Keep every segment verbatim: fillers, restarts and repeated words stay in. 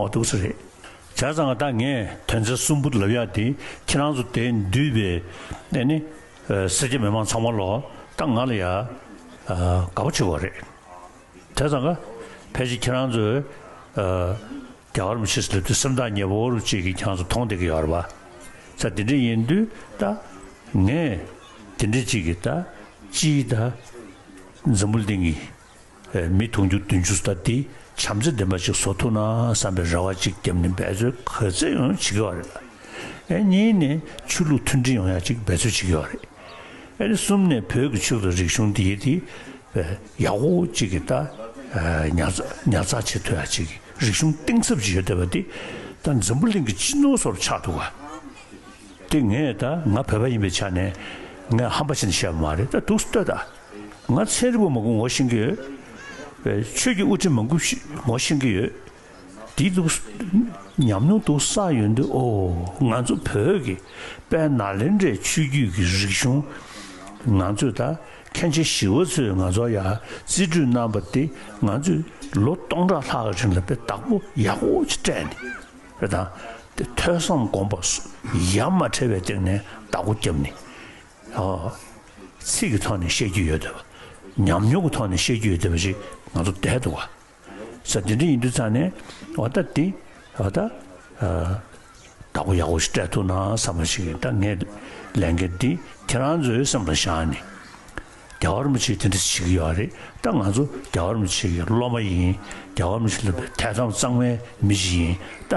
འོ་འདུག་ས་རེད། བྱས་ཙང་ད་ངས་དོན་ཚན་གསུམ་པོ་ལབ་ཡག་དེ་ཁྱེད་རང་ཚོ་དེ་འདུས་པའི་ཨ་ནི་ཨ་སེར་སྐྱ་མི་མང་ཚང་མ་ལོ་ད་ང་ལ་ཡ་ཨ་དགའ་པོ་བྱེད་དགོས་རེད། བྱས་ཙང་ཀ་ཕལ་ཆེར་ཁྱེད་རང་ཚོས་ཨ་རྒྱལ་བ་རིན་པོ་ཆེ་ཟེར་དུས་སེམས་ཐག་ཉེ་པོ་རུ་ཅིག་གིས་ཁྱེད་རང་ཚོ་མཐོང་བསྡད་ཀྱི་ཡོད་རེད་པ། ས་དེ་འདྲ་ཡིན་དུས་ད་ངས་དེ་འདྲ་ཅིག་གིས་ད་ཅིའི་ད་འཛམ་བུ་གླིང་གི་ཨེ་མི་དུང་ཕྱུར་བདུན་ཅུ་ད་འདི་བྱམས་བརྩེ་ལྡན་པ་ཞིག་བཟོ་ཐུབ་ན་བསམ་པའི་རེ་བ་ཅིག་བརྒྱབ་ནས་འབད་རྩོལ་ག་ཚོད་ཡོང་བྱེད་ཀྱི་ཡོད་རེད། ཨེ་གཉིས་ནས་ཆོས་ལུགས་མཐུན་སྒྲིལ་ཡོང་ཡག་ཅིག་འབད་རྩོལ་བྱེད་ཀྱི་ཡོད་རེད། ཨེ་ནི་གསུམ་ནས་བོད་ཀྱི་ཆོས་དང་རིག་གཞུང་འདི་ཡི་དེ་ཨེ་ཡག་པོ་ཅིག་གི་ད་ཨེ་ཉར་ཚགས་ཉར་ཚགས་བྱེད་ཐུབ་ཡག་ཅིག་གི་རིག་གཞུང་གཏིང་ཟབ་ཅིག་ཡོད་བསྡད་པ་འདི་ད་འཛམ་བུ་གླིང་གི་སྤྱི་ནོར་ཚོར་ཆགས་འདུག་ག་དེ་ངས་ད་ང་བོད་པ་ཡིན་པའི་ཆ་ནས་ངས་ཧམ་པ་བྱས་ནས་བཤད་པ་མ་རེད། ད་འདུག་སེ་ལྟོས་ད། ང་ཚན་རིག་པ་མང་པོ་ངོ་ཤེས་ཀྱི་ཡོད། ཆོས་ཀྱི་དབུ་ཁྲིད་མང་པོ་ཞིག་ངོ་ཤེས་ཀྱི་ཡོད། དེ་འདུག་སེ་ཉམས་མྱོང་འདུག་བསགས་ཡོང་དུས་ཨོ་ང་ཚོ་བོད་ཀྱི་དཔལ་ནཱ་ལེནྡྲའི་ཆོས་བརྒྱུད་ཀྱི་རིག་གཞུང་ང་ཚོས་ད་མཁན་ཆེན་ཞི་བ་འཚོས་ང་ཚོར་ཡ་རྩིས་སྤྲོད་གནང་བ་དེ་ང་ཚོས་ལོ་སྟོང་ཕྲག་ལྷག་གི་རིང་ལ་དཔེ་བདག་པོ་ཡག་པོ་ཅིག་སྤྲད་ནས། རེད་དང་། དེ་ཐོས་བསམ་སྒོམ་པ་སོ་ཡ་མ་བྲལ་བའི་སྟེང་ནས་བདག་པོ་བརྒྱབ་ནས། ཨོ། ཚིག་གི་ཐོག་ནས་བཤད་རྒྱུ་ཡོད་བསྡད་པ། ཉམས་མྱོང་གི་ཐོག་ནས་བཤད་རྒྱུ་ཡོད་བསྡད་པ་ཞིག་ང་ཚོ་བསྡད་འདུག་བ། ས་དེ་འདྲ་ཡིན་དུས་ཙང་ནས་འོ་ད་དེ་འོ་ད་བདག་པོ་ཡག་པོ་ཞིག་སྤྲད་ཐུབ་ན་བསམ་པ་ཞིག་ཡིན། ད་ངས་ལས་འགན་འདི་ཁྱེད་རང་ཚོའི་སེམས་ལ་བཞག་ནས། རྒྱལ་བ་རིན་པོ་ཆེས་དེ་འདྲ་བྱེད་ཀྱི་ཡོད་རེད། ད་ང་ཚོ་རྒྱལ་བ་རིན་པོ་ཆེ་གི་སློབ་མ་ཡིན། རྒྱལ་བ་རིན་པོ་ཆེ་ལ་དད་དམ་གཙང་མའི་མི་ཞིག་ཡིན། ད་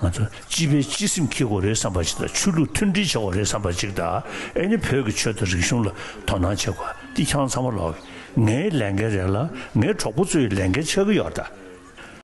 ང་ཚོ་སྤྱི་པའི་སྤྱི་སེམས་འཁྱེར་དགོས་རེད་བསམ་པ་ཞིག་དང་། ཆོས་ལུགས་མཐུན་སྒྲིལ་བྱེད་དགོས་རེད་བསམ་པ་ཞིག་དང་། ཨེ་ནི་བོད་ཀྱི་ཆོས་དང་རིག་གཞུང་ལ་དོ་སྣང་བྱེད་དགོས། འདི་ཁྱེད་རང་ཚང་མ་ལོག་གི་ངའི་ལས་འགན་རེད་ལ། ངའི་གྲོགས་པོ་ཚོའི་ལས་འགན་ཆགས་ཀྱི་ཡོད་རེད་ད།